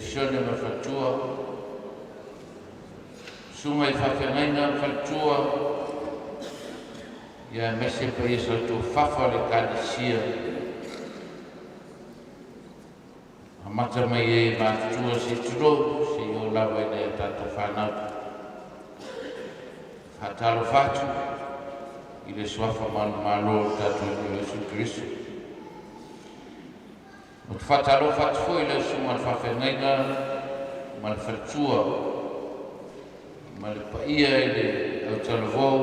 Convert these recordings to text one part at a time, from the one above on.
Sione ma le faletua, susuga i faafeagaiga ma faletua, ia aemaise paia Saletuafafa o le Ekalesia, amata mai e matutua se i tulou, seia oo lava i nai a tatou fanau. Faatalofa atu i le suafa manumalo o le tatou Alii o Iesu Keriso. Ou te faatalofa atu foi i lau susuga i le faafeagaiga ma le faletua ma le paia i le autalavou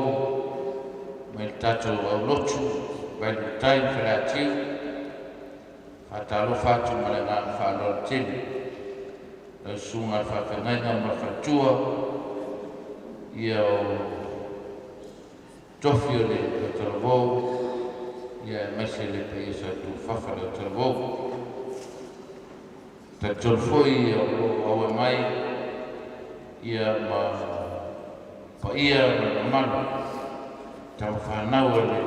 mai le tatou aulotu Vailuutai ma Faleatiu. Faatalofa atu ma le agaga faaaloalo tele lau susuga i le faafeagaiga ma le faletua, ia o tofi o le autalavou, ia aemaise le paia Saletuafafa le autalavou. Talitonu foi o lo o auai mai ia ma paia ma le mamalu tamafanau a le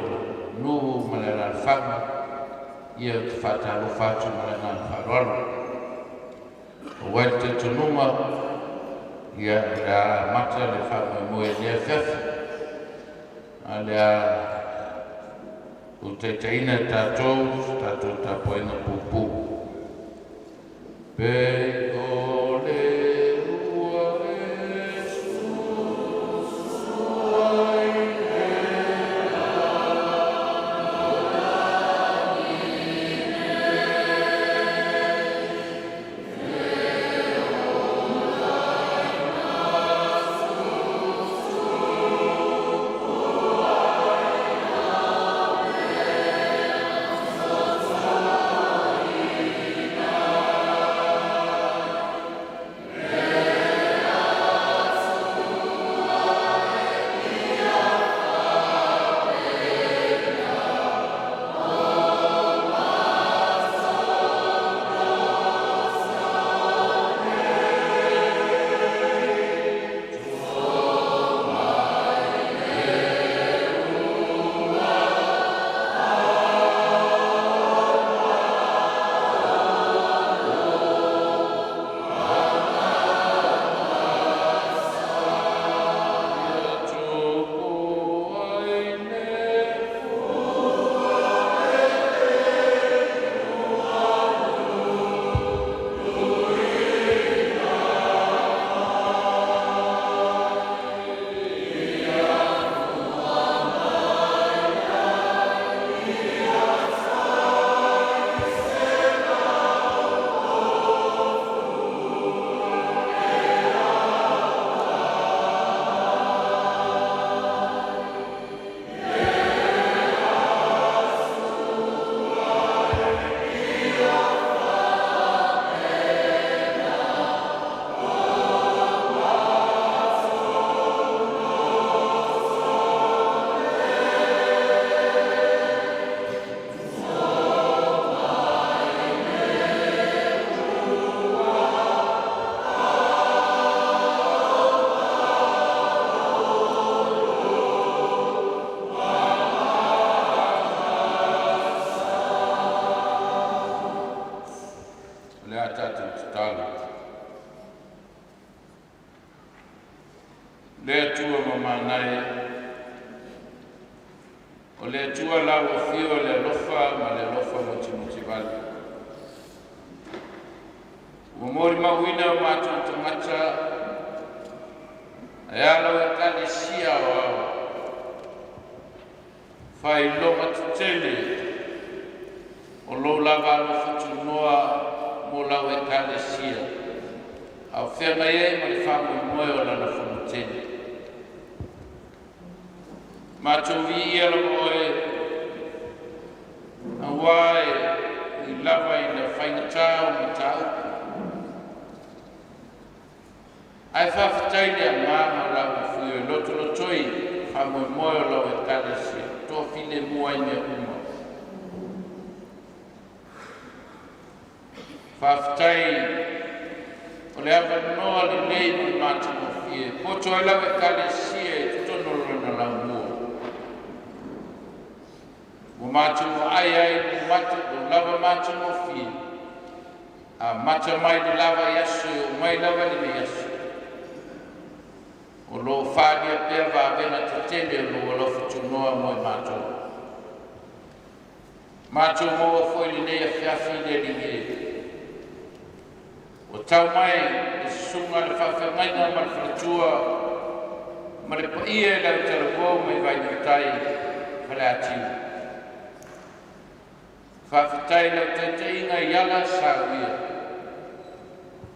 nuu ma le alaalafaga, ia ou te faatalofa atu ma le agaga faaaloalo. Aua i le talitonuga, ia o le a amata le faamoemoe i lenei afiafi, a o le a ou taitaiina e tatou se tatou tapuaiga puupuu. Pei o le ua e susu ai le lalolagi nei, e ola ai na susu ai na fesoasoani. O le a tatou tatalo. Le Atua mamana e, o le Atua lau afio le alofa ma le alofa mutimutivale. Ua molimauina o matou tagata ae a lau Ekalesia Aoao, faailoga tetele o lou lava alofa tunoa mo lau Ekalesia, a o feagai ai ma le faamoemoe o lana fonotele. Matou viia lava oe, aua e ui lava ina faigata o mataupu, ae faafetai le agaga o lau afio e lotolotoi faamoemoe o lau Ekalesia toafilemu ai mea uma. Faafetai o le avanoa lelei ma le matagofie e poto ai lau Ekalesia i totonu o lona laumua. Ua matou vaai ai lou lava matagofie. Amata mai le lava i aso e oo mai lava i lenei aso, o lo o faaalia pea vavega tetele o lou alofa tunoa mo i matou. Matou maua foi lenei afiafi i le Alii e. Ua tau mai le susuga le faafeagaiga ma le faletua ma le paia i le autalavou mai Vainiutai Faleatiu. Faafetai i lau taitaiga i ala sa uia,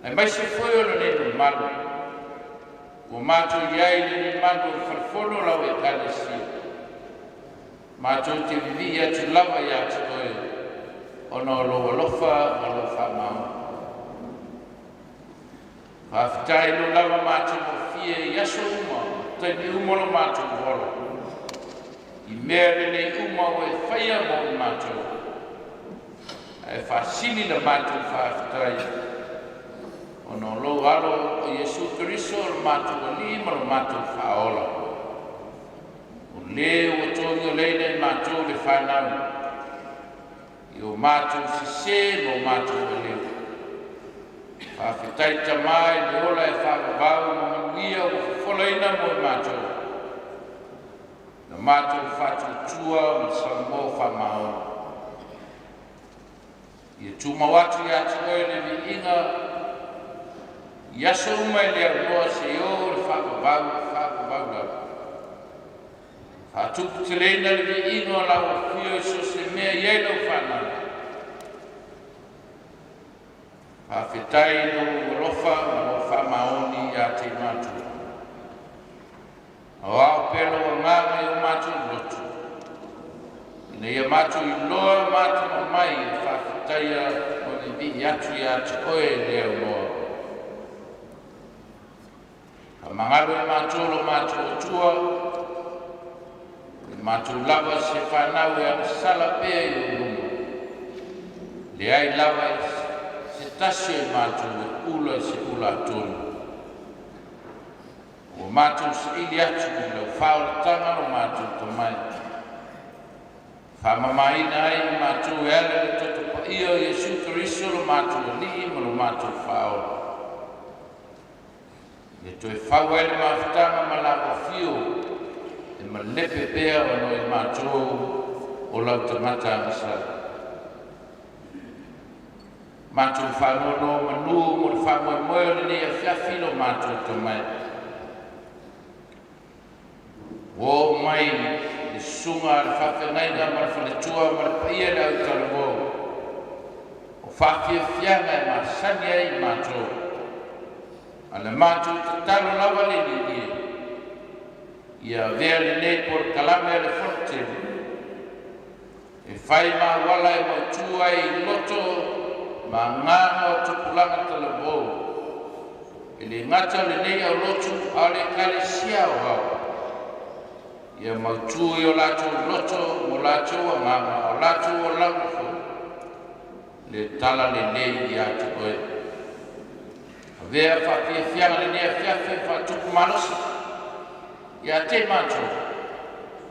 aemaise foi o lenei mamalu ua matou i ai i lenei malu o le falefono o lau Ekalesia. Matou te vivii atu lava ia te Oe, ona o lou alofa ma lou faamaoni. Faafetai i lou lava matagofie i aso uma ma taimi uma o lo matou ola, i mea lelei uma ua e faia mo i matou, ae faasili la matou faafetai ona o lou Alo o Iesu Keriso o lo matou Alii ma lo matou Faaola, o le ua togiolaina i matou le fanau i o matou sesē ma o matou aleu. Faafetai Tamā i le ola e faavavau ma manuia ua fofolaina mo i matou, na matou faatuatua ma le salamo faamaoni. Ia tumau atu ia te Oe le viiga i aso uma e le aunoa seia oo i le faavavau faavavau lava. Faatuputeleina le viiga o lau afio i so o se mea e i ai lau fanau. Faafetai i lou alofa ma lou faamaoni ia te i matou. Aoao pea lou agaga i o matou loto, ina ia matou iloa ma atamamai e faafetaia ma vivii atu ia te Oe e le aunoa. Faamagalo i matou lo matou Atua, i matou lava se fanau e agasala pea i ou luma. Leai lava se tasi o i matou e ula i se ula atonu. Ua matou saili atu i lau faaolataga lo matou tamai. Faamamaina ai i matou e ala i le toto paia o Iesu Keriso lo matou Alii ma lo matou Faaola. Ia toe fau ai le mafutaga ma lau afio e malepe pea ona o i matou o lau tagata agasala. Matou faanonomanu mo le faamoemoe o lenei afiafi lo matou tamai. Ua oo mai le susuga a le faafeagaiga ma le faletua ma le paia i le autalavou o faafiafiaga e masani ai i matou. A le matou tatalo lava le Alii e, ia avea lenei polokalame a le Fonotele e fai ma auala e mautu ai i loto ma agaga o tupulaga talavou, e le gata o lenei aulotu a o le Ekalesia aoao. Ia mautu i o latou loto ma o latou agaga o latou olaga foi le tala lelei ia te Oe. Avea faafiafiaga lenei afiafi e faatupu malosi ia te matou,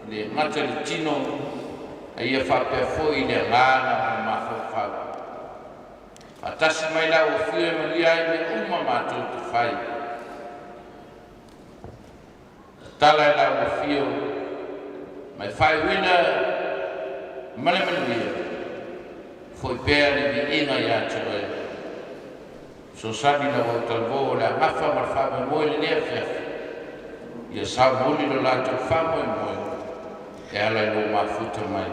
e le gata i le tino a ia faapea foi i le agaga ma le mafaufau. Faatasi mai lau afio e manuia ai mea uma matou te fai. Tatala i lau afio mai faaiuina ma le manuia, foi pea le viiga ia te Oe. Fesoasoani lau autalavou o le agafa ma le faamoemoe i lenei afiafi, ia saumuli lo latou faamoemoe e ala i lou mafuta mai.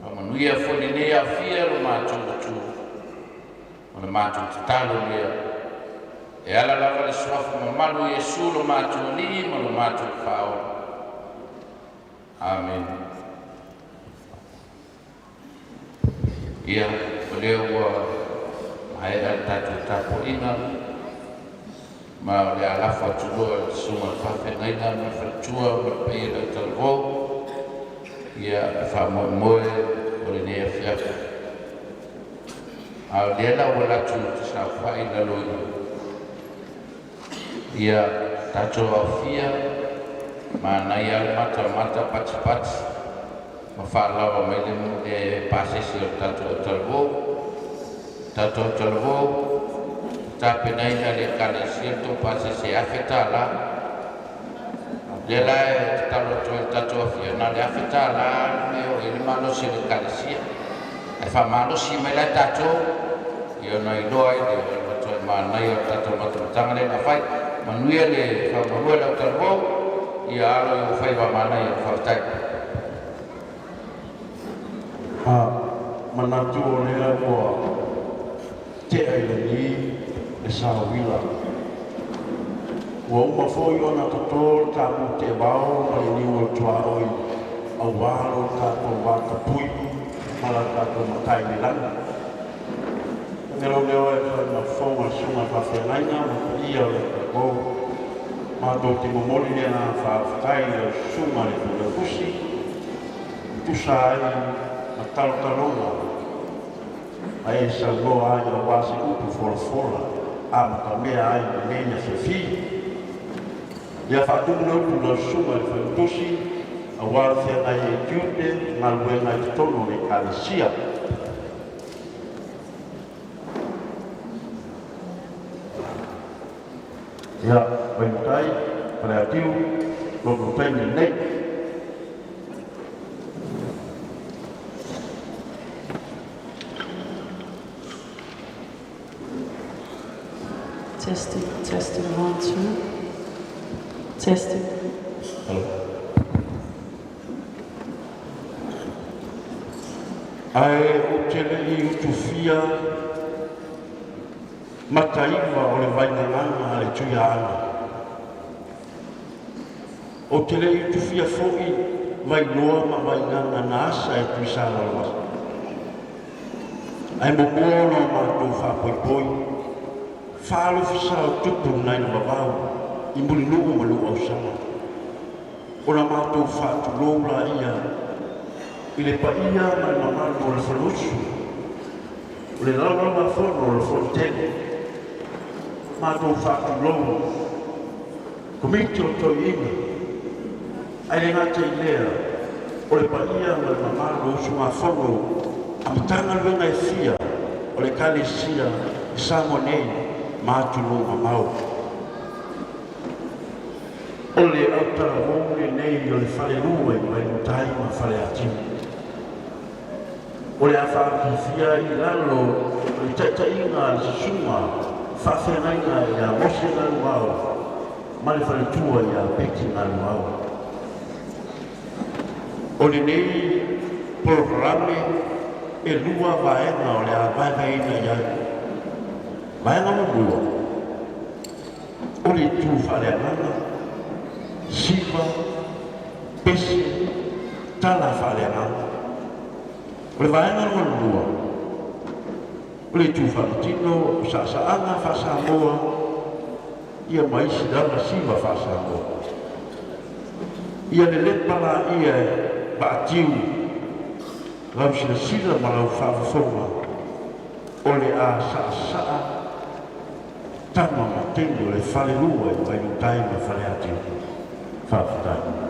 Faamanuia foi lenei afia lo matou atu o le matou tatalo lea. E ala lava le suafa mamalu o Iesu lo matou Alii ma lo matou Faaola. Amen. Ia, o lea ua maea le tatou tapuaiga ma o le a lafo atu loa i le susuga le faafeagaiga ma le faletua ma le paia i le autalavou ia le faamoemoe o lenei afiafi. A o lea la ua latou te saofai i lalo i ia tatou aofia, manaia le matamata patipati ma faalawa mai le pasese o le tatou autalavou. Tatou talavou tapenaina le Ekalesia le tou pasese e $1,000. Lea la e tatalo atu ai i le tatou afio, na o le $1,000 le mea e oo i ai le malosi o le Ekalesia. Ae faamalosi mai la tatou, ia ona iloa ai lea o le matuai manaia o le tatou matamataga lea o le a fai. Manuia le faamoemoe o le autalavou, ia alo i ou faiva manaia. Faafetai. Manatu o lea ua tea i lagi le sauila. Ua uma foi ona toto le tamu teevao ma le niu o le tuaoi auā lo tatou vatapu'i ma la tatou Matai i le lagi. Agelo leo e fai ma fofoga le susuga i le faafeagaiga ma paia o le tatou matou te momoli le agaga faafetai i lau susuga i le Failautusi e tusa ai ma talotaloga ma e saunoa ai auā se upu folafola amatamea ai i lenei afiafi. Ia faatumu le upu i lau susuga i le Failautusi auā le feagai ai i tiute ma galuega i totonu o le Ekalesia. Ia, Vailutai, Faleatiu, lo outou taimi lenei. Testing, testing, one, two. Testing. Hello. Ae ou te le i utufia mataiva o le vaigagaga a le Tuiaana. Ou te le i utufia foi vailoa ma vaigaga na asa e Tuisalalawasa. Ae muamua ona o matou faapoipoi, faalofisa o tupu nai le vavau i Mulinuu ma Nuuausala. Ona matou faatulou laia i le paia ma le mamalu o le Fonousu, o le Laulau-a-Fono o le Fonotele. Matou faatulou Komiti o Toeaiina, ae le gata i lea o le paia ma le mamalu o usugafono a Matagaluega e fia o le Ekalesia i Samoa nei ma atunuu mamao. O le autalavou lenei o le falelua i Vailuutai ma Faleatiu. O le a faafiafia ai i lalo o le taitaiga a le susuga faafeagaiga ia Mose Galuao ma le faletua ia Peti Galuao. O lenei polokalame e lua vaega o le a vaevaeina i ai. Vaega muamua, o le itu faaleagaga, siva, pese, tala faaleagaga. O le vaega lona lua, o le itu faaletino, o saasaaga faa-Samoa, ia ma isi lava siva faa-Samoa. Ia lelepa laia e vaatiu lau silasila ma lau faafofoga o le a saasaa tama ma teine o le falelua i Vailuutai ma Faleatiu. Faafetai.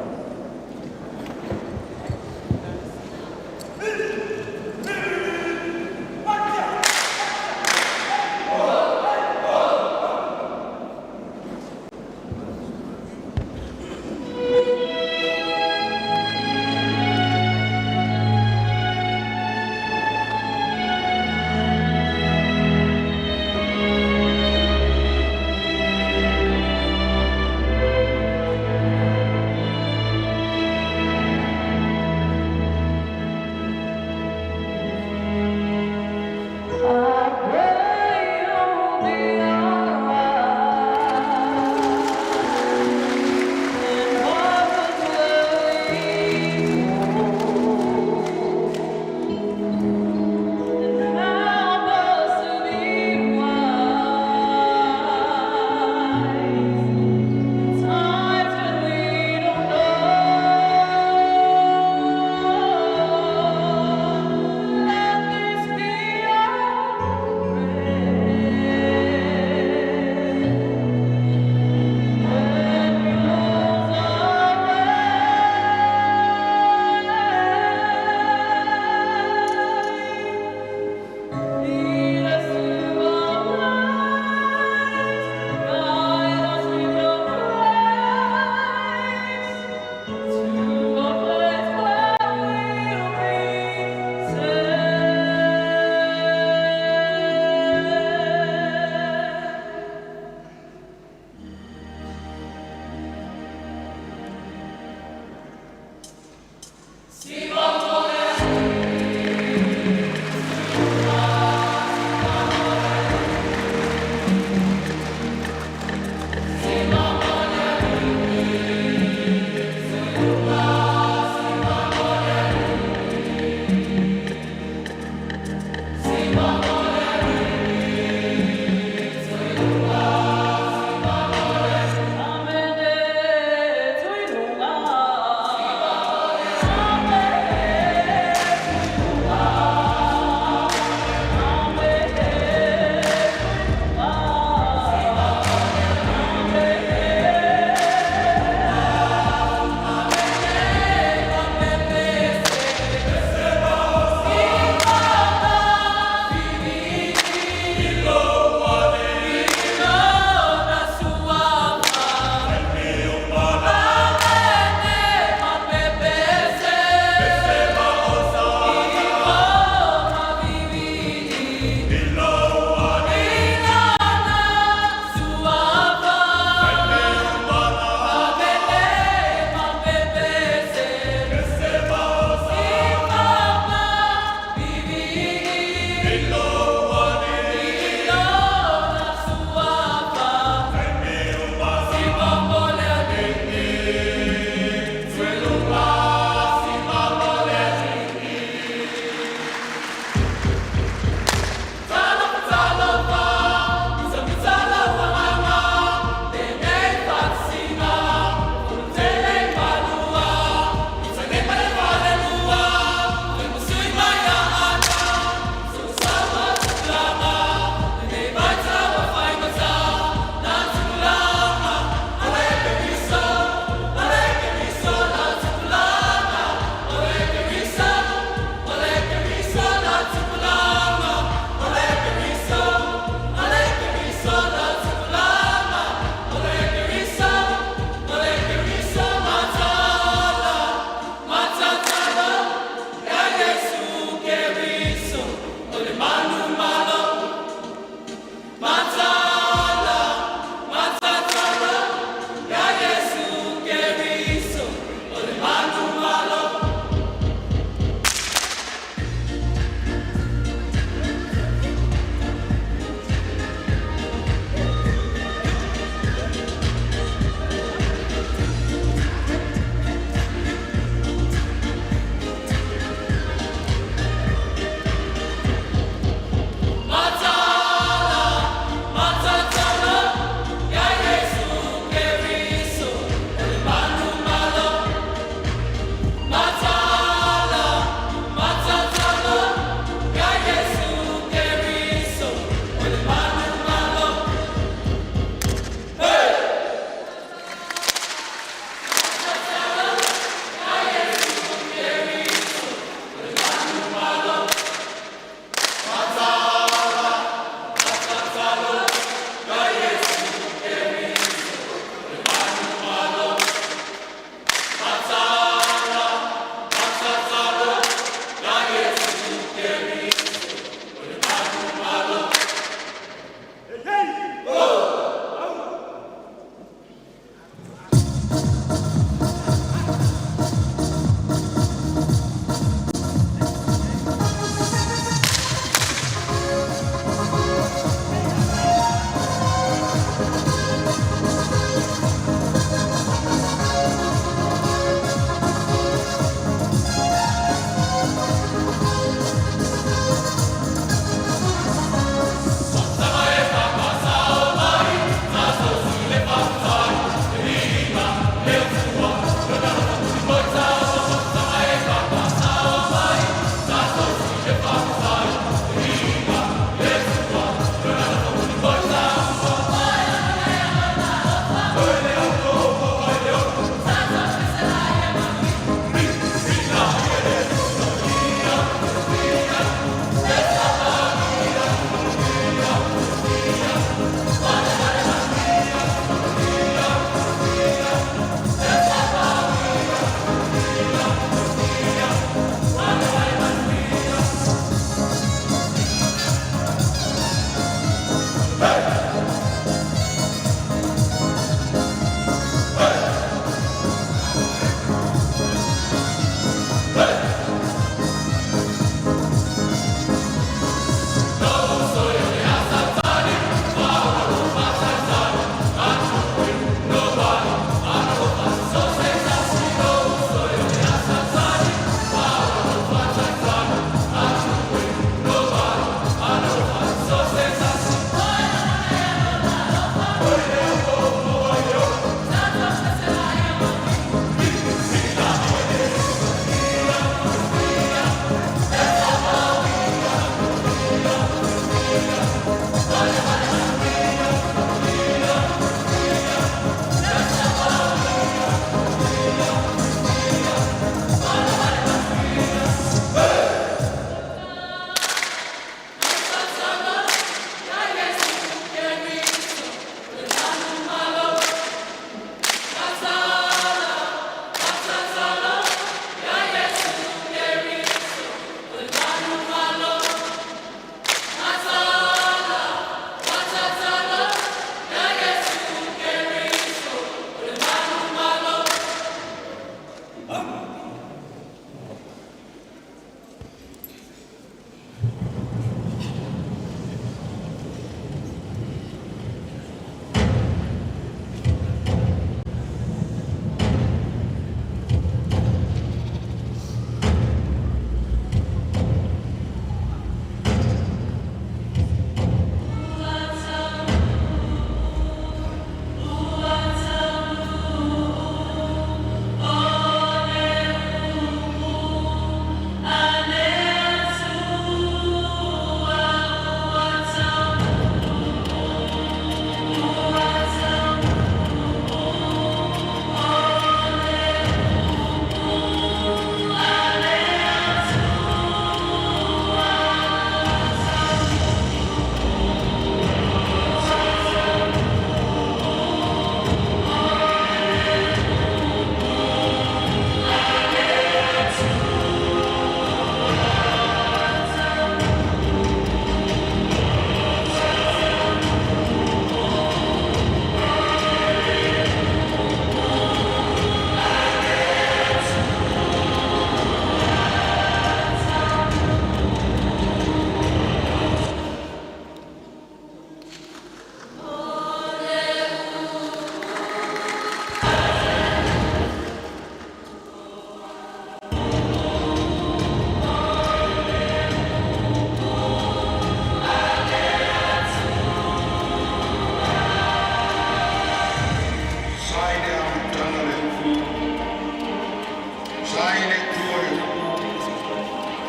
Sa i le Atua i upu,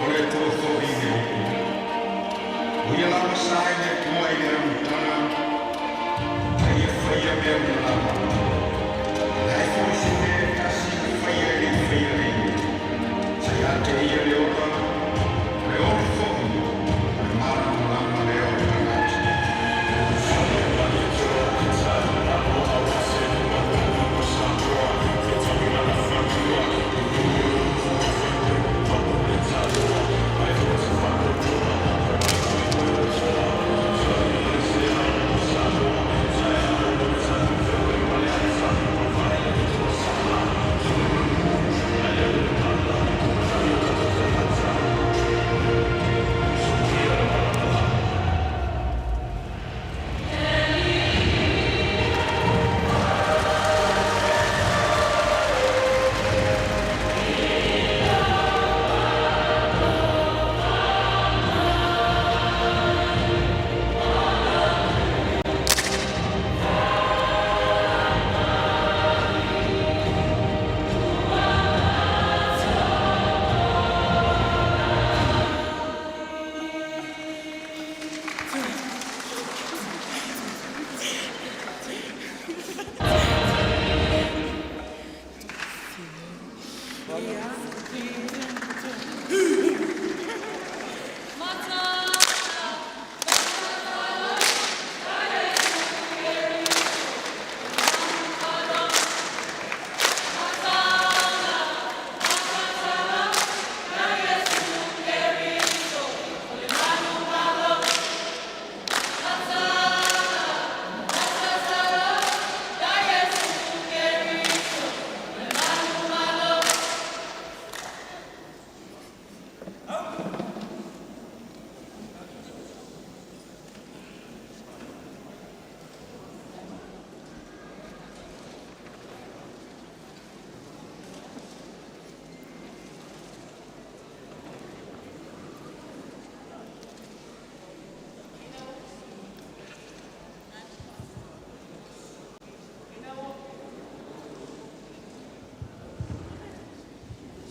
o le Atua foi i le upu. O ia lava sa i le Atua i le amataga, a ia faia mea uma lava. E leai foi se mea e tasi na faia e le i faia e ia. Sa ia te ia le ola, o le ola foi, o le malamalama lea o tagata.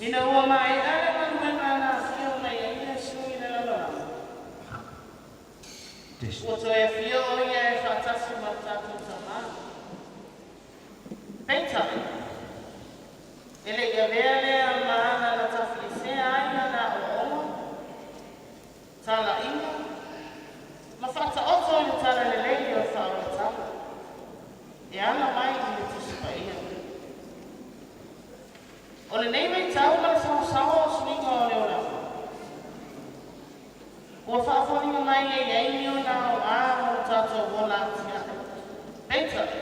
Ina ua maea le galuega na afio mai ai Iesu i le lalolagi, Test. Ua toe afio o ia e faatasi ma le tatou Tamā. Peitai, e le i avea lea ma aga na tafiesea ai lana aoaoga, talaiga, ma faataoto i le talalelei o le faaolatala, e ala mai i le Tusi Paia. O lenei vaitau ma le saosaoa o suiga o le olaga, ua faafoliga mai e i ai ni ona aoga mo le tatou ola atiae. Peitai,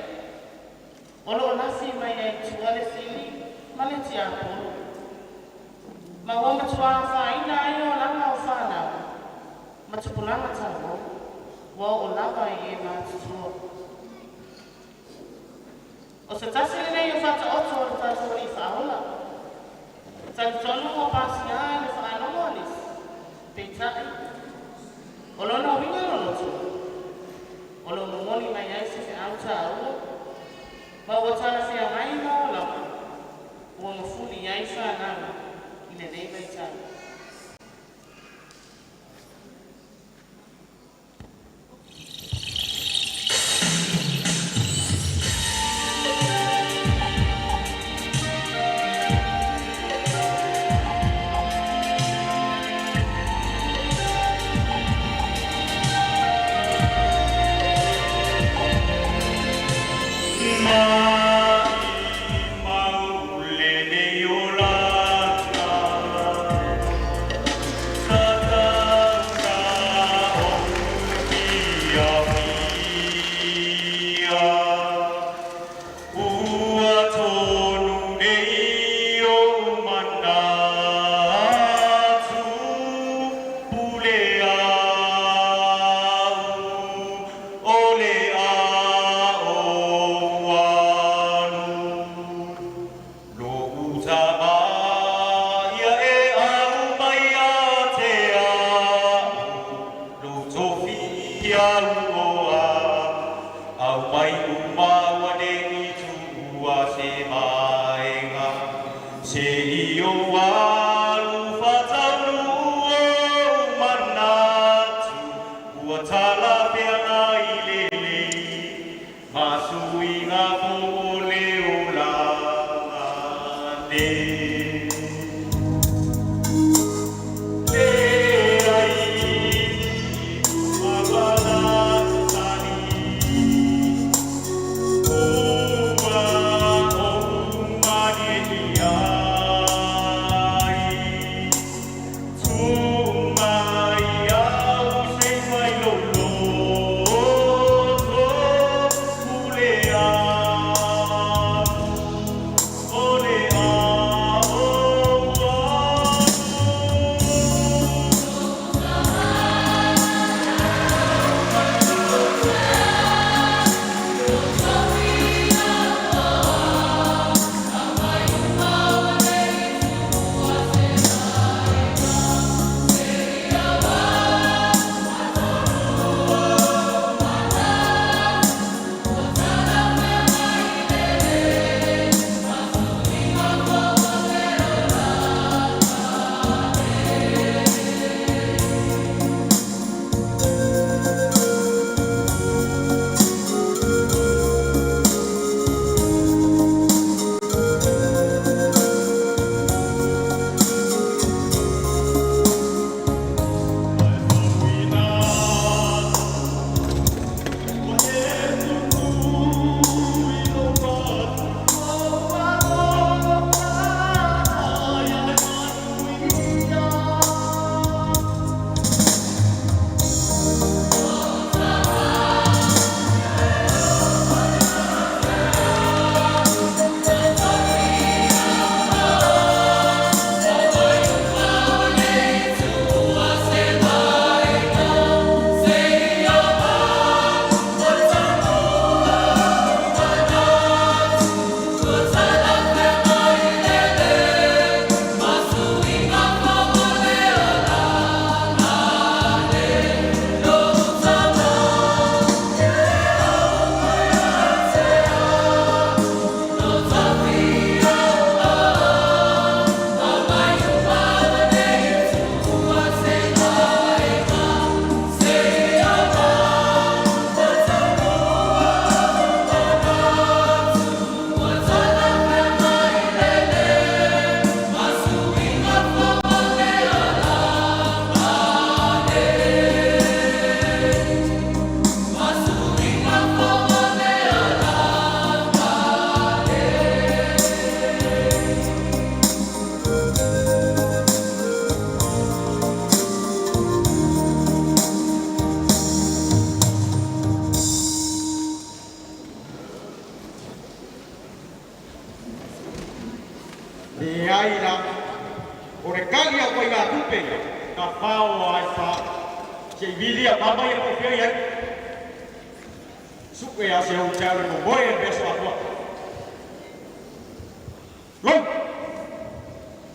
o lo o lafi mai ai i tua le fili ma le tiapolo, ma ua matua afaina ai olaga o fanau ma tupulaga talavou, ua oo lava i e matutua. O se tasi lenei o faataoto o le tatou Alii Faaola. Talitonu ua pasia i le faalogo a nisi, peitai, o lona uiga loloto, o lo o momoli mai ai se feau taua, ma ua talafeagai ma olaga ua mafuli ai fanau i lenei vaitau. Maʻimau lenei olaga.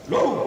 Lord,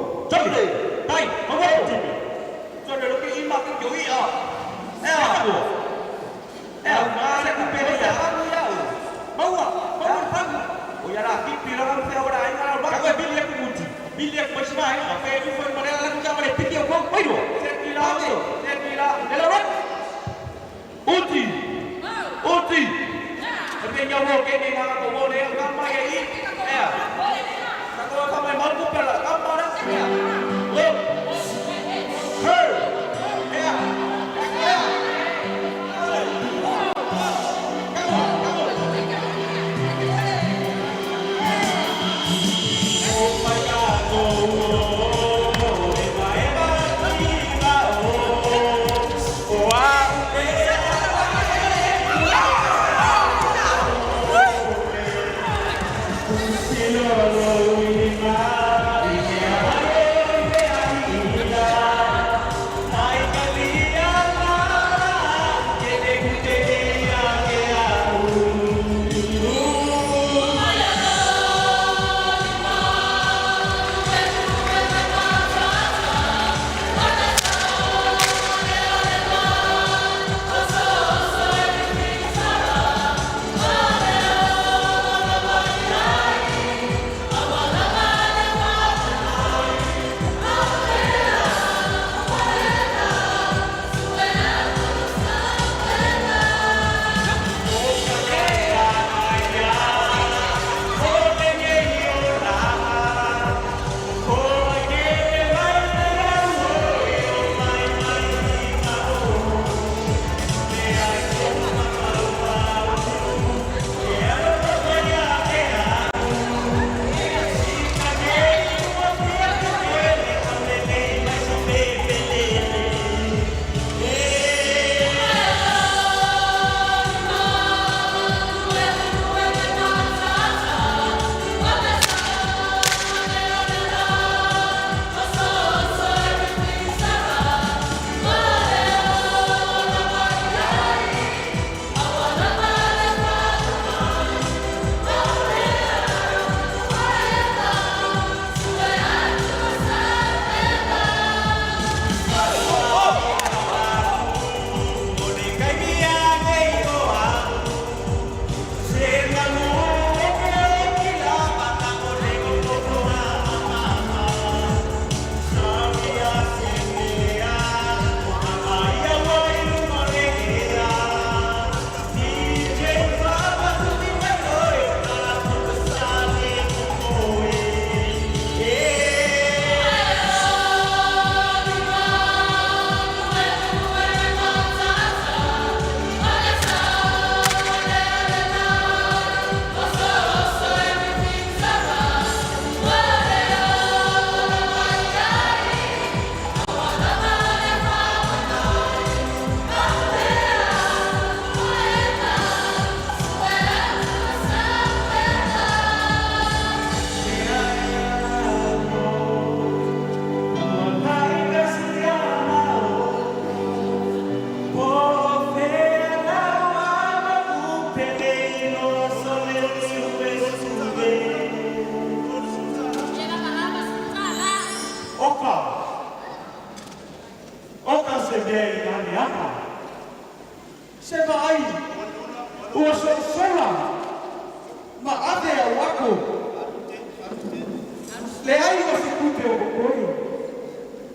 tupe o kokoe.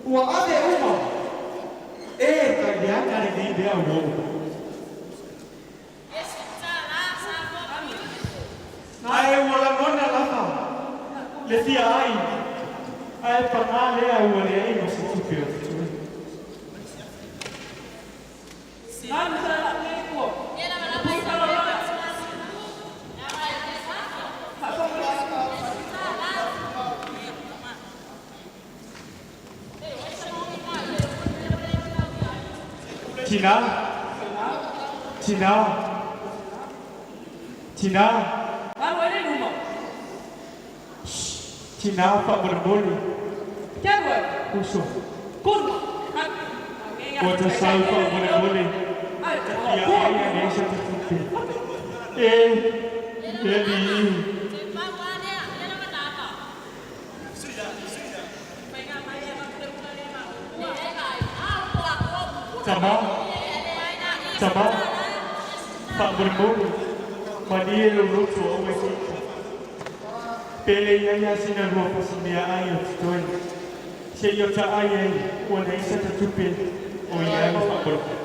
Ua ave uma. E ka leaga lenei mea ua oo mai. Ae ua lagona lava le fia ai, ae pagā lea ua leai ma se tupe o totoe. Tinā, tinā, tinā. Tinā faamolemole. Uso. Ua ta sau faamolemole. Ta fia ai anei sa ta tupe. E, le alii. Tama, tama, faamolemole, malie lou loto aua e te ita. Pe le i ai lava sina lua fasi meaai o totoe, seia ta ai ai ua leai sa ta tupe o i ai faamolemole.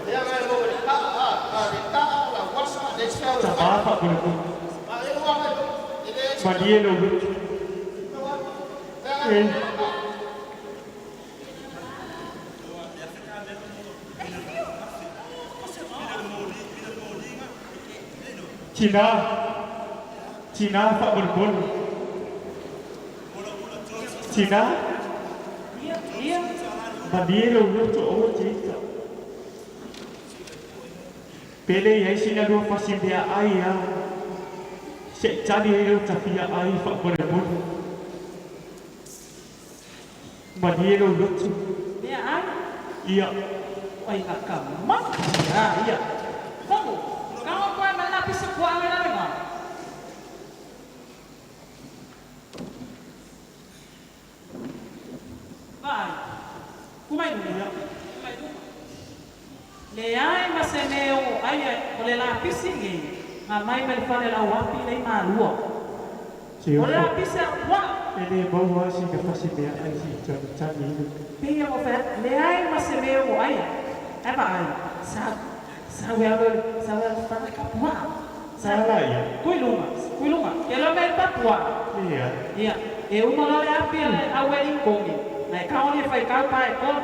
Tama, faamolemole, malie lou loto. E. Tinā, tinā faamolemole. Tinā, malie lou loto aua te ita. Pe le i ai sina lua fasi meaai lava se i tali ai lou tafia ai faamolemole. Malie lou loto. Ia. Ia. Leai ma se mea o ai o le lapisi lenei, na aumai mai le fale o le au api lea i Malua. O le lapisi a puaa. E le maua lava sina fasi meaai se i tagitagi ai. Pei ona ou fai atu, leai ma se mea o ai ae vaai, sau, sau e alu, sau e alu fana ka puaa. Sa la ia. Kui luga, kui luga, ke loa mea i le papuaa. Ia. Ia, e uma loa le api a le auelikogi, na e kaoni e fai kau pa e kolu.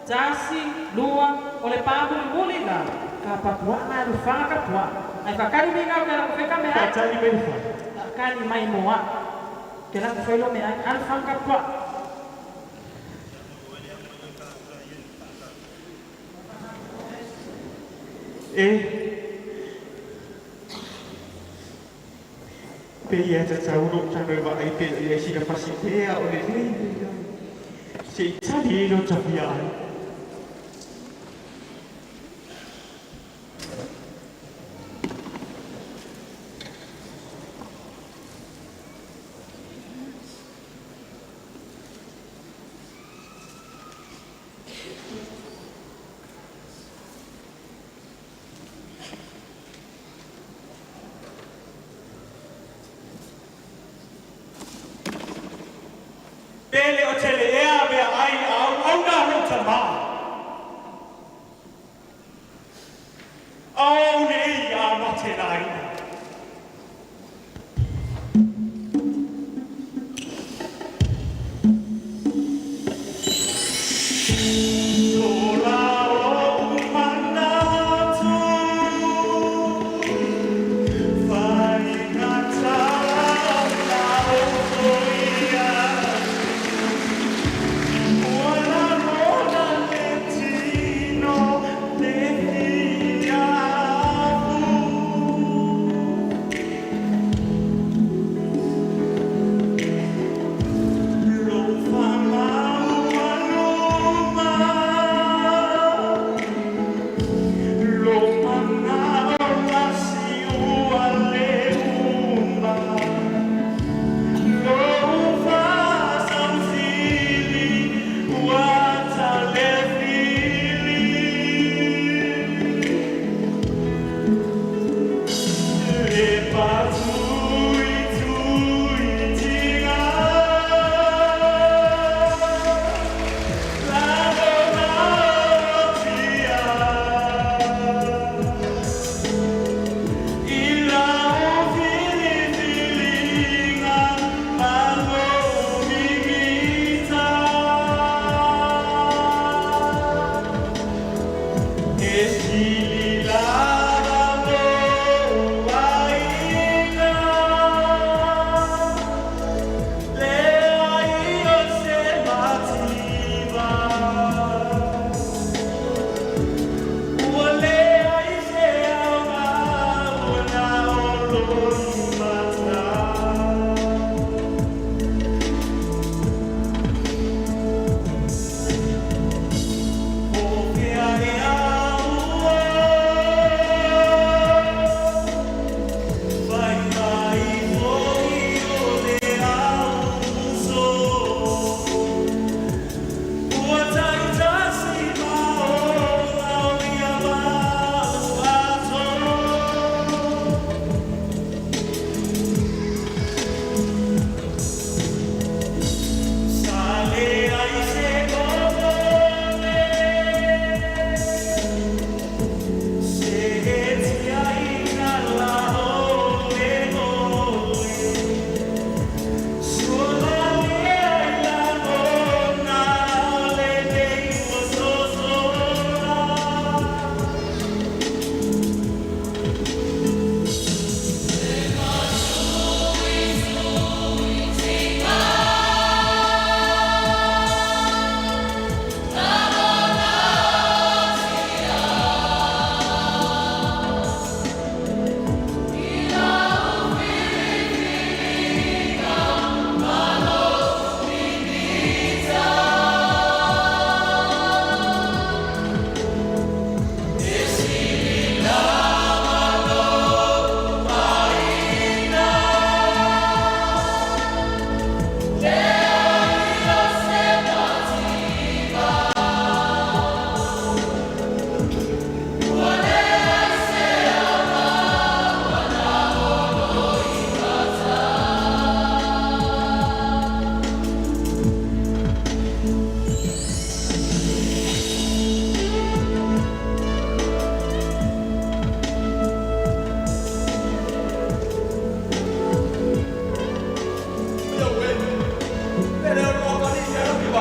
Tasi, lua, o le pa mulimuli la, ka papuaa na alu fana ka puaa. Ae fakali migao ke la ku fai ka meaai. Faatali mai le fale. Fakali mai mo a'u. Ke la ku fai lo meaai, alu fana ka puaa. E Pei e tatau lou tago e vaai pe i ai sina fasi mea o lelei lena se i tali ai lou tafia ai. Pe le o tele ea meaai a auauna lou tama. A o nei a mate laina. Sola ou manatu, faigata ona ofoia atu. Ua lagona le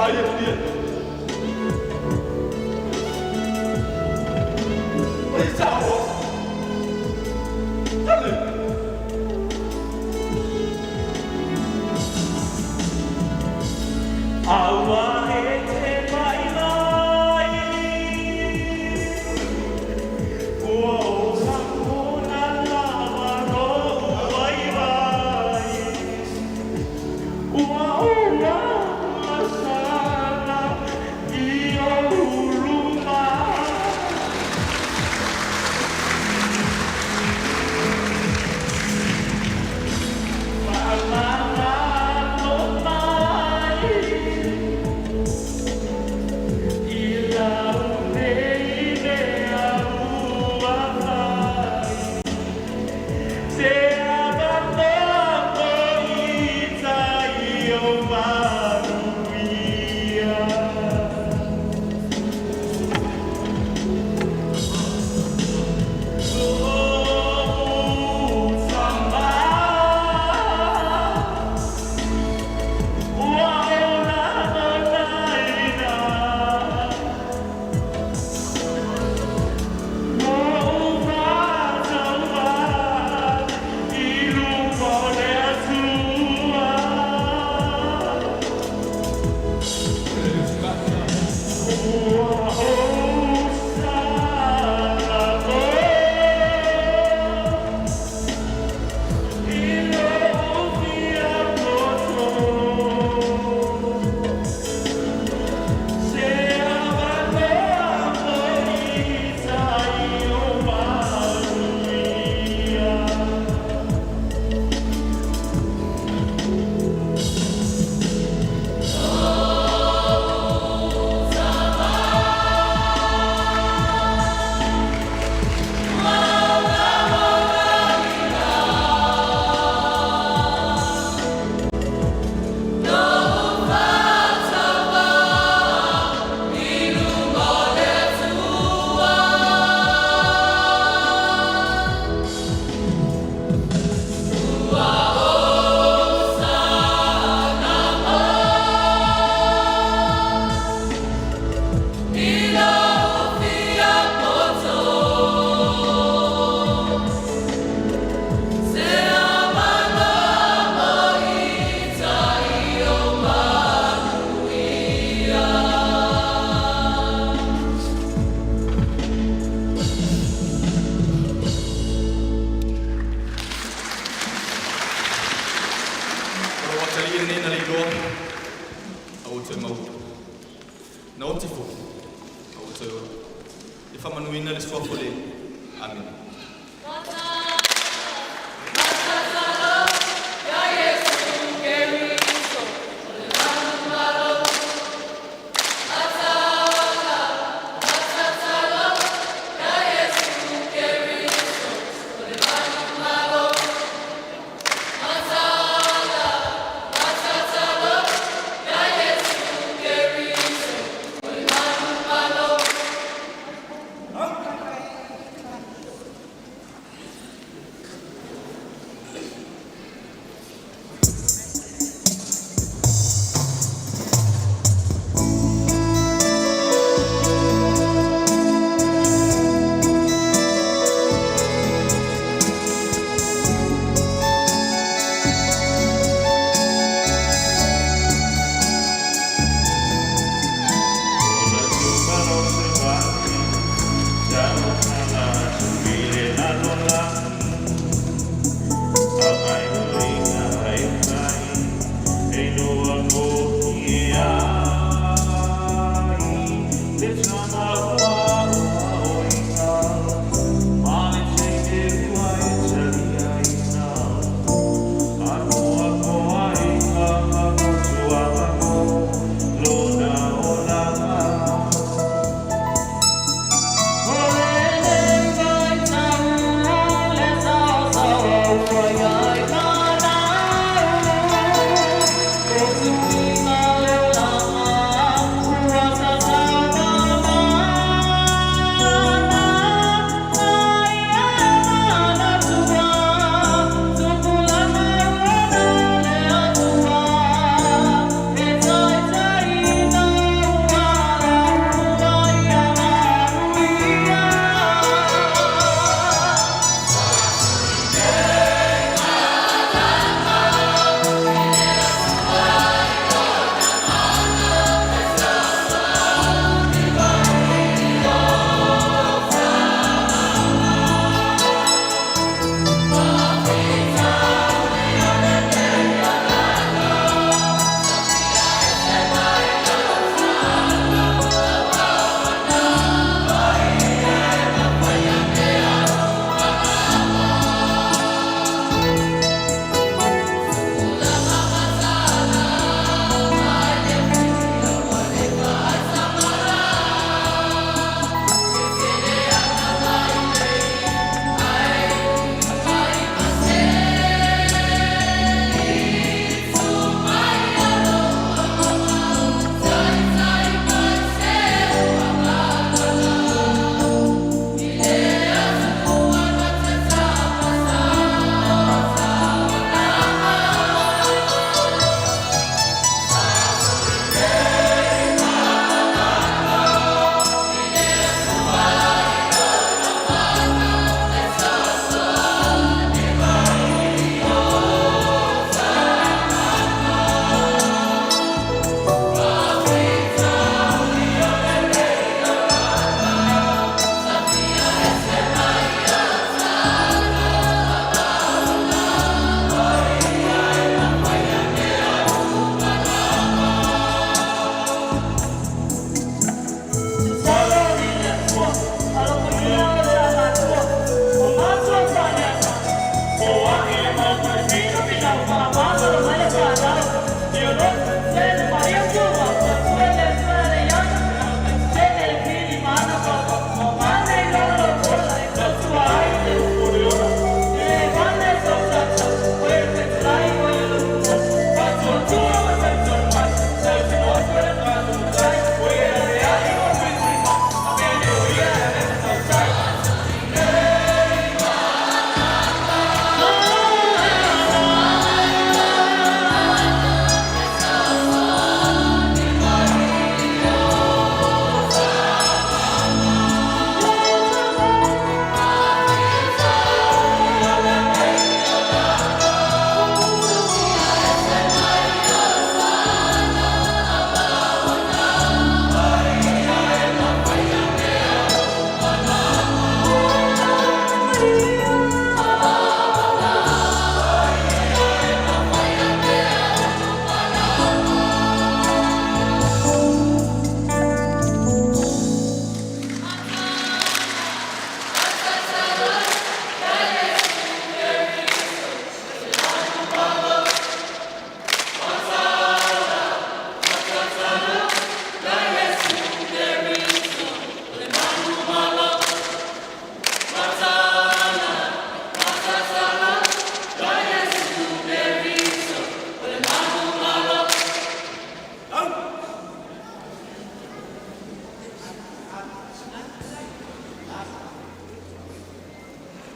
Thank you.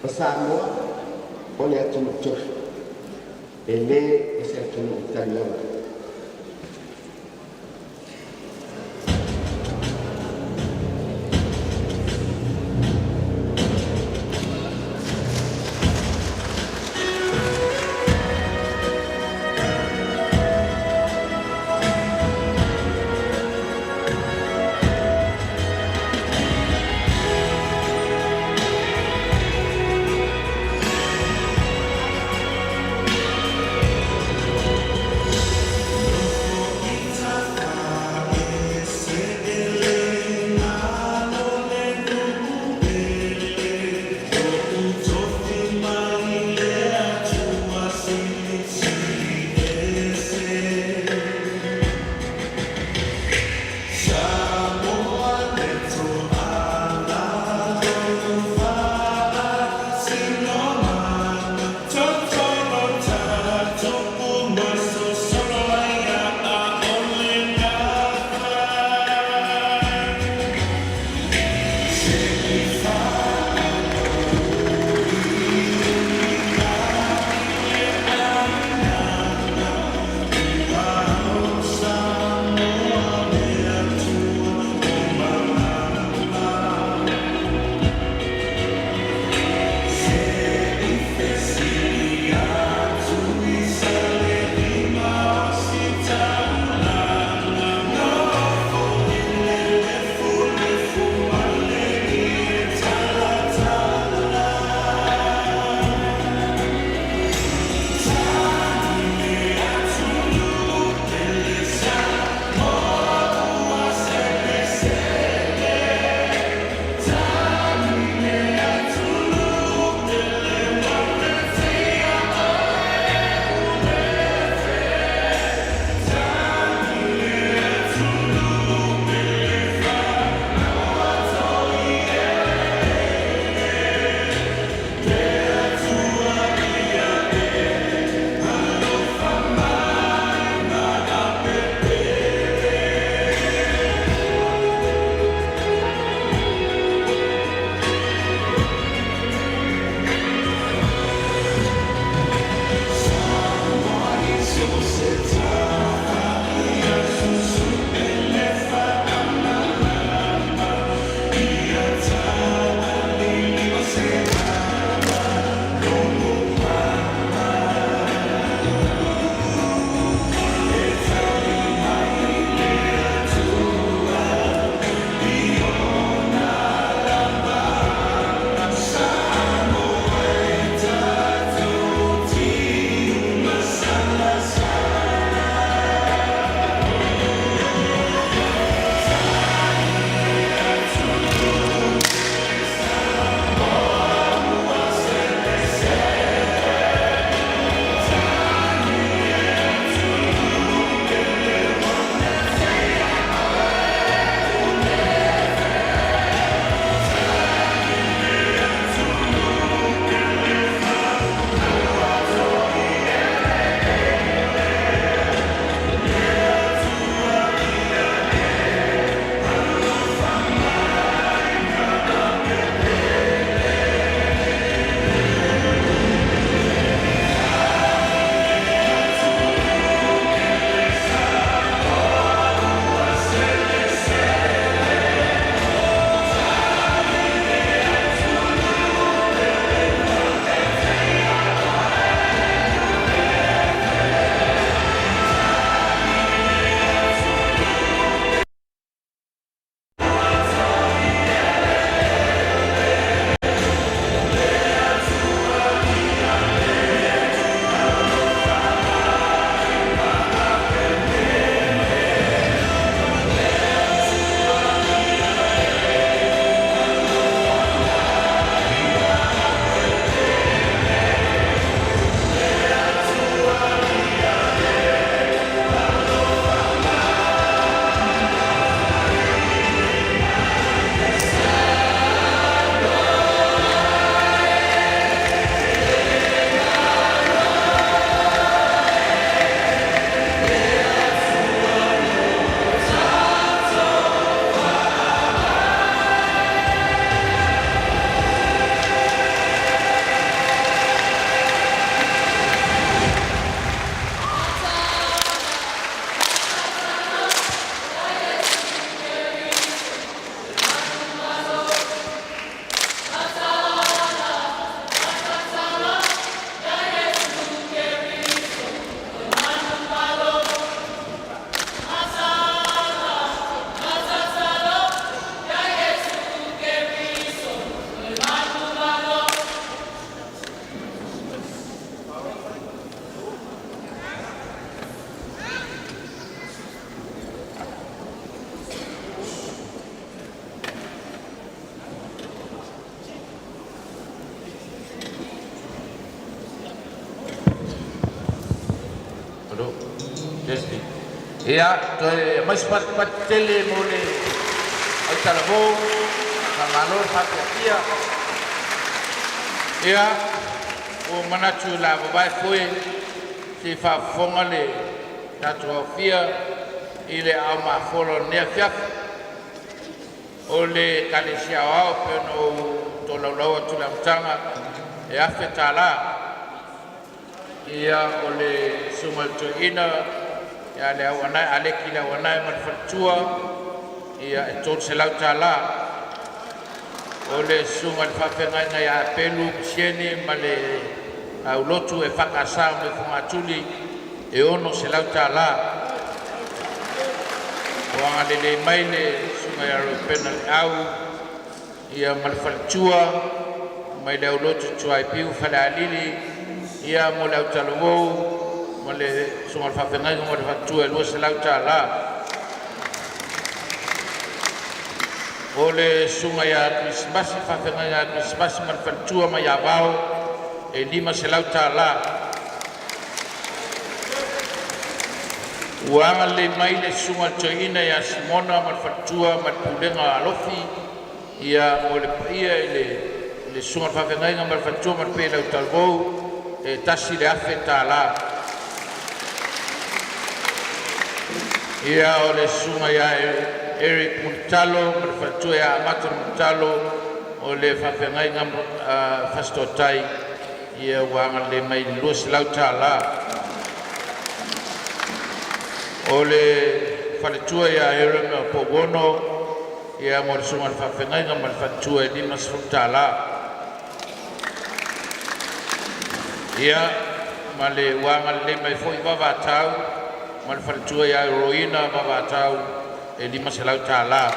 O Samoa o le atunuu tofi, e lē o se atunuu taliola. Ia, toe aumai se patupatu tele mo le autalavou, faamalo le faafiafia. Ia, ua manatu o le a vavae foe se i faafofoga le tatou aofia i le aao mafola o lenei afiafi. O le Ekalesia Aoao pei ona ou tolaulau atu i le amataga e $1000. Ia, o le susuga i le Toeaina ia Leauanae Aleki Leauanae ma le faletua, ia e $300. O le susuga i le faafeagaiga ia Pelu Kisieni ma le aulotu EFKS mai Fogatuli e $600. Ua agalelei mai le susuga ia Reupena Leau ia ma le faletua mai le aulotu Tuaipiu Falealili ia mo le autalavou ma le susuga i le faafeagaiga ma le faletua e $200. O le susuga ia Kerisimasi, faafeagaiga ia Kerisimasi ma le faletua mai Avao e $500. Ua agalelei mai le susuga i le toeaina ia Simona ma le faletua ma le pulega a Alofi ia mo le paia i le susuga i le faafeagaiga ma le faletua ma le paia i le autalavou e $1,000. Ia, o le susuga ia Eric Mulitalo ma le faletua ia Amata Mulitalo o le faafeagaiga Fasitotai ia ua agalelei mai i le $200. O le faletua ia Erema Pouono ia mo le susuga i le faafeagaiga ma le faletua e $50. Ia, ma le ua agalelei mai foi Vavatau ma le faletua ia Roina Vavatau e $500.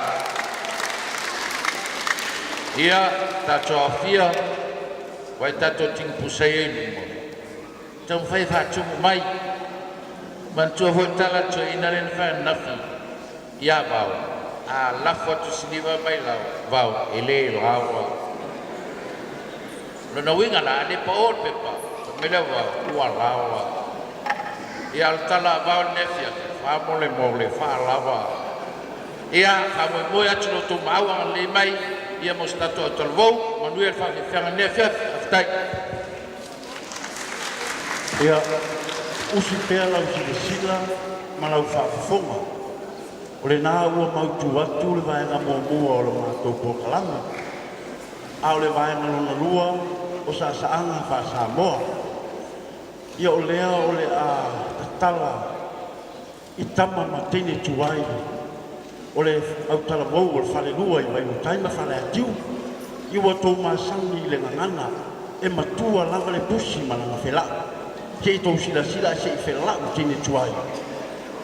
Ia, tatou aofia, vai tatou tigipusa ia i luma, taumafai e faatumu mai. Manatua foi le tala a le toeaina lea na fai ananafi ia Vao, a lafo atu siliva mai lau Vao, e le laoa. Lona uiga la, a le pao le pepa, fai mai lea o Vao, ua laoa. Ia, o le tala a Vao i lenei afiafi, faamolemole faalava. Ia, faamoemoe atu lo outou maau agalelei mai ia mo se tatou autalavou. Manuia le faafiafiaga i lenei afiafi. Faafetai. Ia, usi pea lau silasila ma lau faafofoga. O lena ua mautu atu le vaega muamua o le matou polokalame, a o le vaega lona lua o saasaaga faa-Samoa. Ia o lea o le a tatala i tama ma teine tuai o le autalavou o le falelua i Vailuutai ma Faleatiu. Ia ua tou masani i le gagana e matua lava le pusi ma lana felau. Se i tou silasila se i felau teine tuai,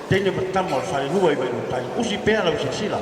teine ma tama o le falelua i Vailuutai. Usi pea lau silasila.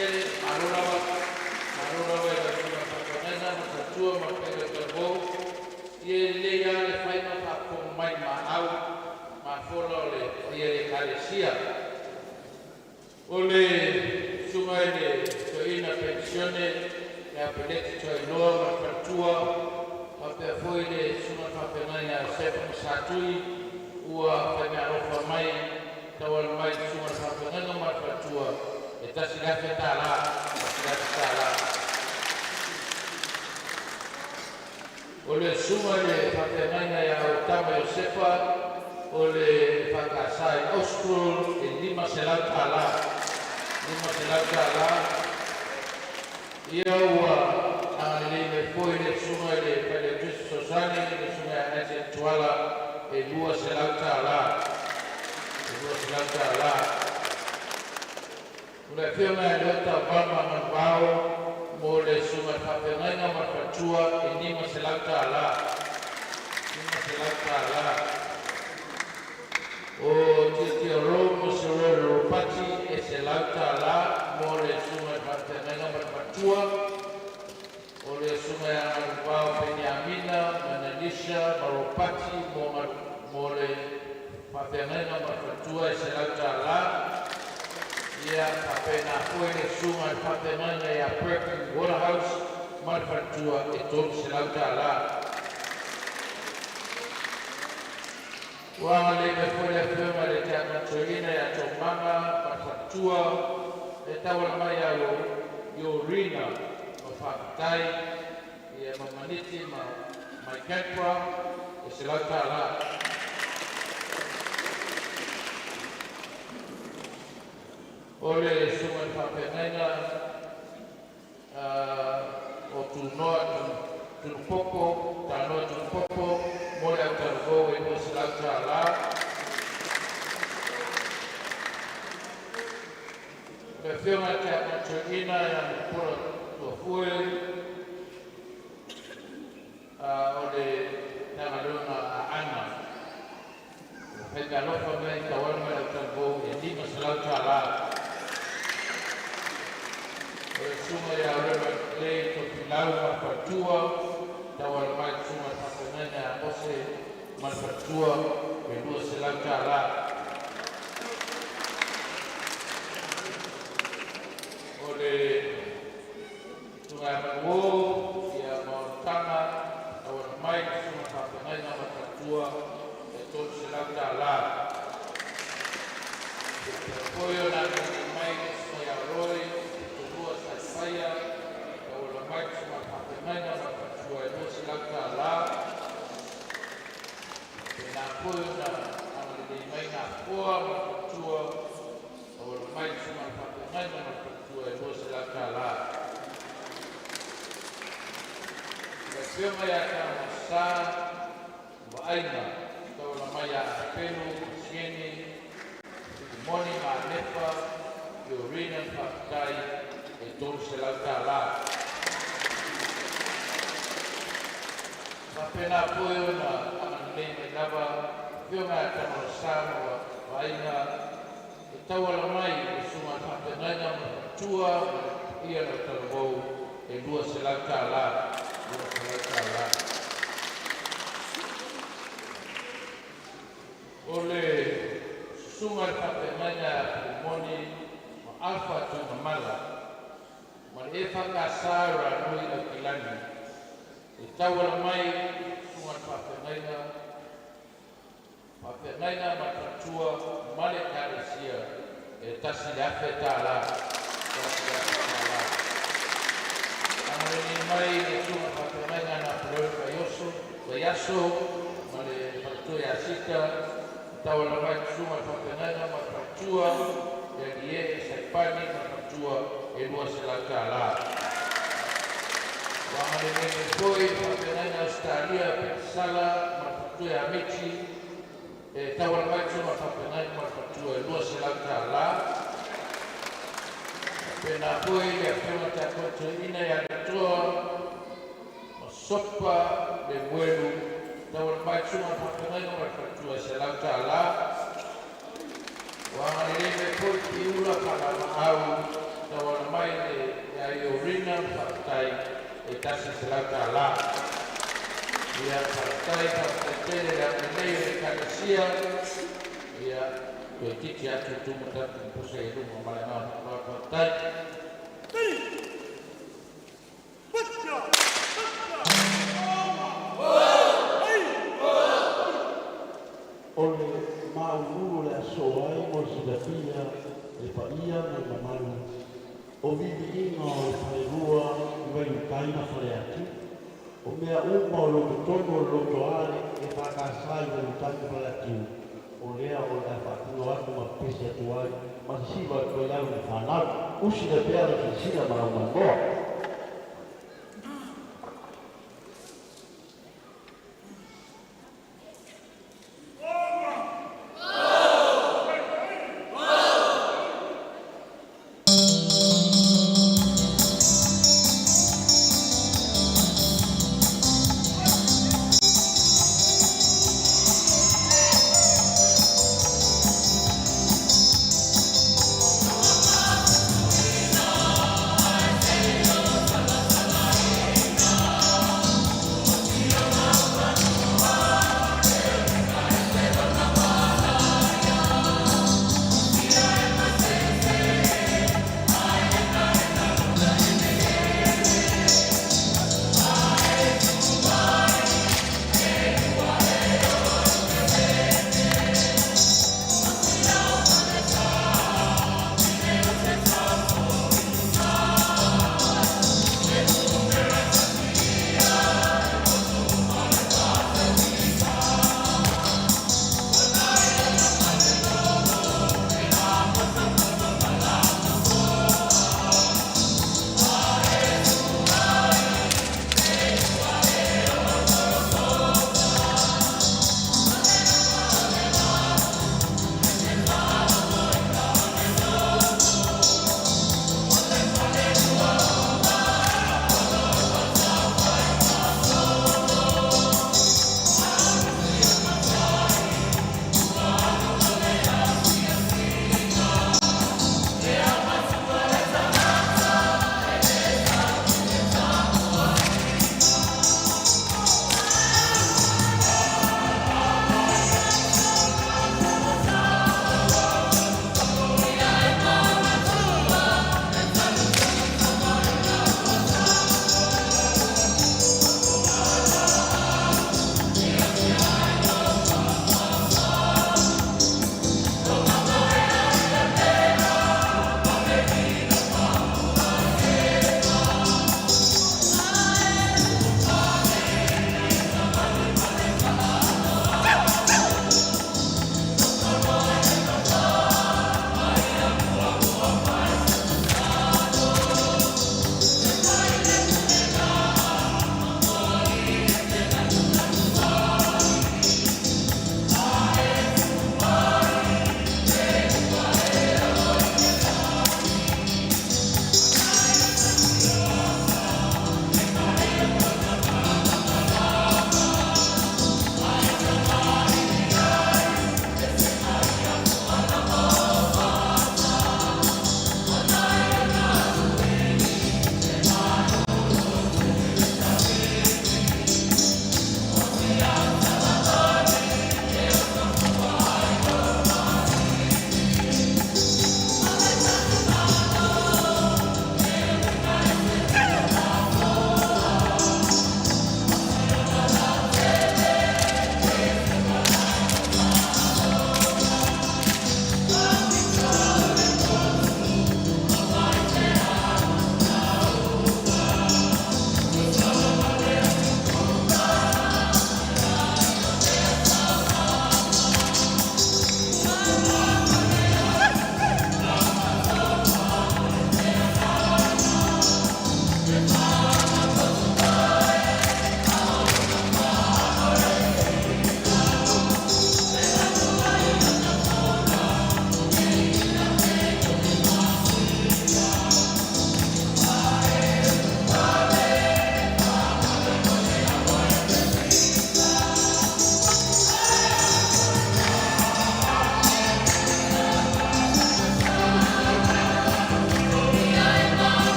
Tele, malo lava, malo lava i lau susuga faafeagaiga ma le faletua ma le paia o le talavou. Ia e lelei lava le fai ma faafofoga mai i maau mafola o le paia i le Ekalesia. O le susuga i le toeaina penisione ia Peleti Tuailoa ma le faletua, faapea foi le susuga i le faafeagaiga ia Sefa ma Satui ua faimeaalofa mai tauala mai i le susuga i le faafeagaiga ma le faletua e $1,000, $1,000. O le susuga i le faafeagaiga ia Autama Iosefa o le EFKS i Austral e $500, $500. Ia ua agalelei mai foi le susuga i le Failautusi Fesoasoani le susuga ia Isaac Tuala e $200, e $200. O le afioga ia Leota Obama Manuvao mo le susuga i le faafeagaiga ma le faletua e $500, $500. O Tiatia Ro ma Soror Ropati e $100 mo le susuga i le faafeagaiga ma le faletua. O le susuga ia Manuvao Peniamina ma Nanisha ma Ropati mo le faafeagaiga ma le faletua e $100. Ia faapena foi le susuga i le faafeagaiga ia Perkin Waterhouse ma le faletua e $300. Ua agalelei mai foi le afioga i le Tiakono Toeaina ia Toomaga ma le faletua e tauala mai ia Iorina ma faafetai ia ma Maniti ma Mike Cantra e $100. O le susuga i le faafeagaiga o Tunoa Tunupopo, Tanoa Tunupopo mo le autalavou e $200. O le afioga i le Tiakono Toeaina ia Mulipola Tuafue o le Matagaluega a Aana ua faimeaalofa mai tauala mai le autalavou e $500. O le susuga ia Reverend Clay Tofilau ma le faletua tauala mai le susuga i le faafeagaiga ia Mose ma le faletua e $200. O le susuga ia Manuo ia ma Oletaga tauala mai le susuga i le faafeagaiga ma le faletua e $300. Faapea foi ona agalelei mai le susuga ia Roy Tolua Saifaia tauala mai le susuga i le faafeagaiga ma le faletua e $200. Faapena foi ona agalelei mai Gafoa ma le faletua tauala mai le susuga i le faafeagaiga ma le faletua e $200. Le afioga ia Tamasā Vaaiga tauala mai ia Apelu Sieni Filimoni ma Alefa Iorina le faafetai e $300. Faapena foi ona agalelei mai lava afioga ia Tamalosā ma Vaaiga e tauala mai le susuga i le faafeagaiga ma le faletua ma le paia o le autalavou e $200, $200. O le susuga i le faafeagaiga ia Filimoni ma Alfa Tuigamala ma le EFKS Ranui Aukilani e tauala mai susuga i le faafeagaiga ma le faletua ma le Ekalesia e $1,000, $1,000. Agalelei mai le susuga i le faafeagaiga na Paleone Faioso Vaiaso ma le faletua ia Sita e tauala mai le susuga i le faafeagaiga ma le faletua ia Lie Saipani ma le faletua e $200. Ua agalelei mai foi le faafeagaiga Ausetalia Petisala ma le faletua ia Michi e tauala mai le susuga i le faafeagaiga ma le faletua e $200. Faapena foi le afioga i le Tiakono Toeaina ia Letoa ma Sopa Lemuelu tauala mai le susuga i le faafeagaiga ma le faletua e $100. Ua agalelei mai foi Piula Faalamaau tauala mai tasi $100. Ia, faafetai, faafetai tele le agalelei o le Ekalesia. Ia, toeitiiti atu tumu tatou pusa i luma ma le agaga faaaloalo. Faafetai. O le maululu o le aso ai mo le silafia e le paia ma le mamalu o viiviiga o le falelua i Vaiutai ma Faleatiu. O mea uma o lo o i totonu o le lotoale e EFKS i Vaiutai ma Faleatiu, o lea o le a faatino atu ma pepesi atu ai ma sisiva atu ai alo ma fanau. Usi le pea le silasila ma lau maimoa.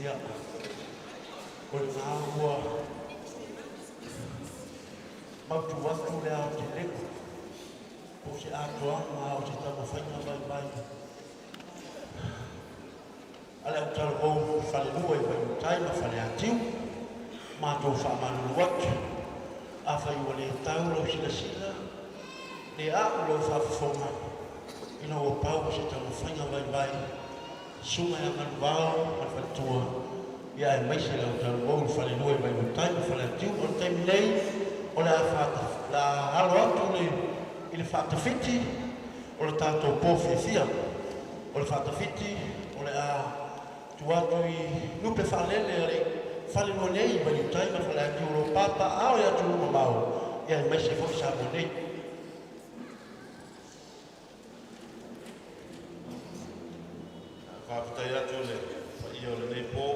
Ia, o lena ua mautu atu le aotelega po o se atoaga o se taumafaiga vaivai a le autalavou falelua i Vaiutai ma Faleatiu. Matou faamalulu atu, afai ua le tau lau silasila, le a'u lau faafofoga, ina ua pau o se taumafaiga vaivai susuga ia Galuvao ma le faletua, ia aemaise le autalavou i le falelua i Vaiutai ma Faleatiu. O le taimi nei o le a le a alo atu le i le faatafiti o le tatou po fiafia. O le faatafiti o le a tuu atu i lupe faalele a le falelua nei i Vaiutai ma Faleatiu o lo o papaaao i atunuu mamao, ia aemaise foi Samoa nei. Faafetai atu i le paia o lenei po,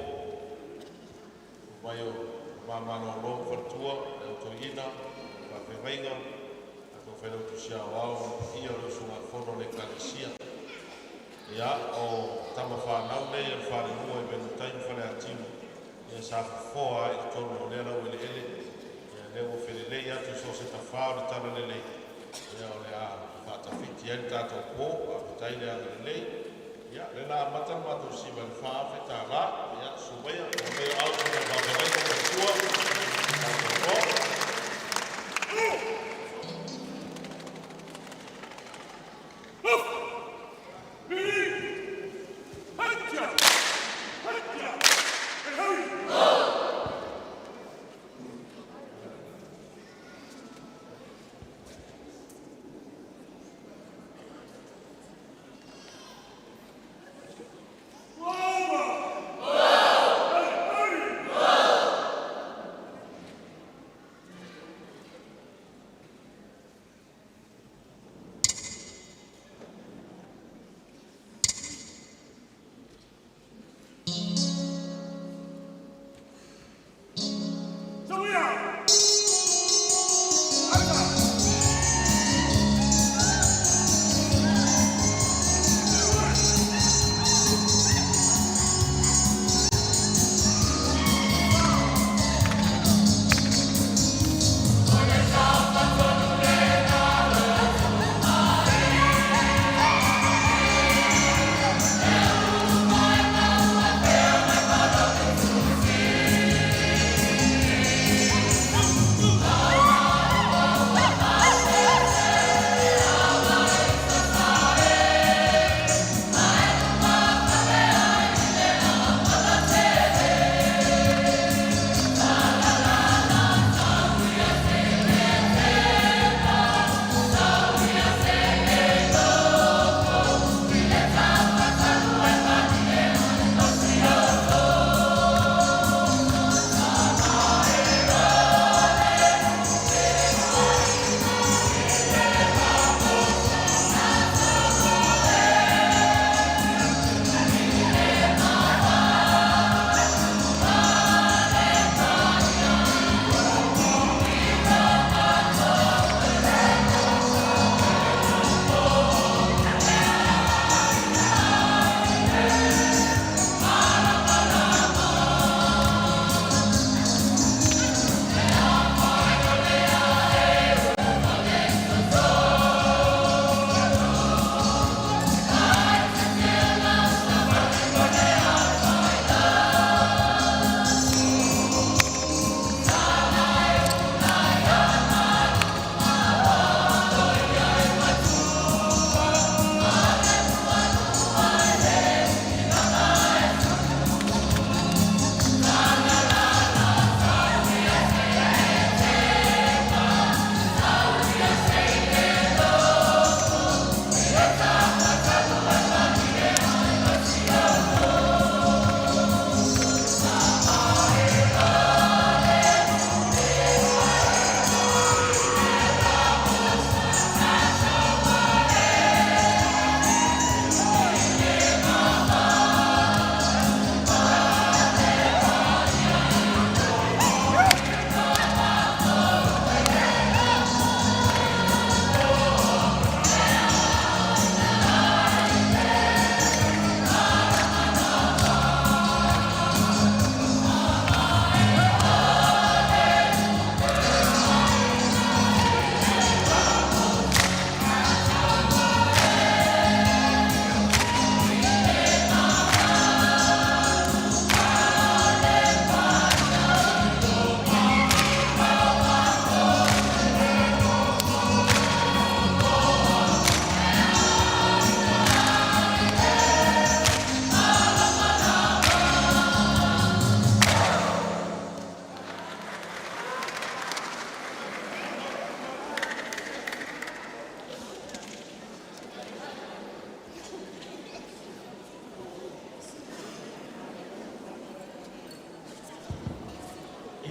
mai o Tama malolo ma faletua, le au toeaina, faafeagaiga, tatou failautusi aoao ma le paia o le usugafono a le Ekalesia. Ia, o tama fanau nei a le falelua i Vaiutai ma Faleatiu, ia sa fofoa ai i totonu o lea laueleele. Ia lea ua felelei atu i so o se tafā o le talalelei, ia o le a faatafiti ai le tatou po. Faafetai le agalelei. Ia, lea o le a amata le matou siva i le $4,000. Ia, susu maia, maia au susuga i faafeagaiga ma faletua, tatou po.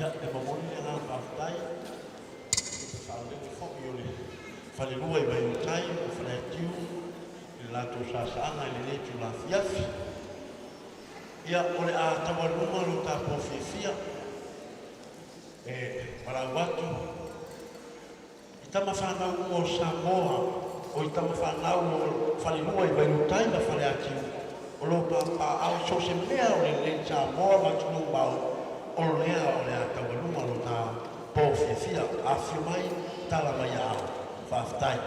Ia, e momoli le agaga faafetai i le faalele foi o le falelua i Vaiutai ma Faleatiu i le latou sasaaga i lenei itula afiafi. Ia, o le a taualuga lo tatou fiafia e valaau atu i tama fanau uma o Samoa, o i tama fanau o falelua i Vaiutai ma Faleatiu o lo o papaaao i so o se mea o lenei Samoa ma atunuu mamao, o lea o le a taualuga lo ta po fiafia. Afifio mai, tala mai aao. Faafetai.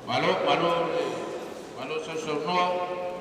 Malo, malo, malo sausaunoa.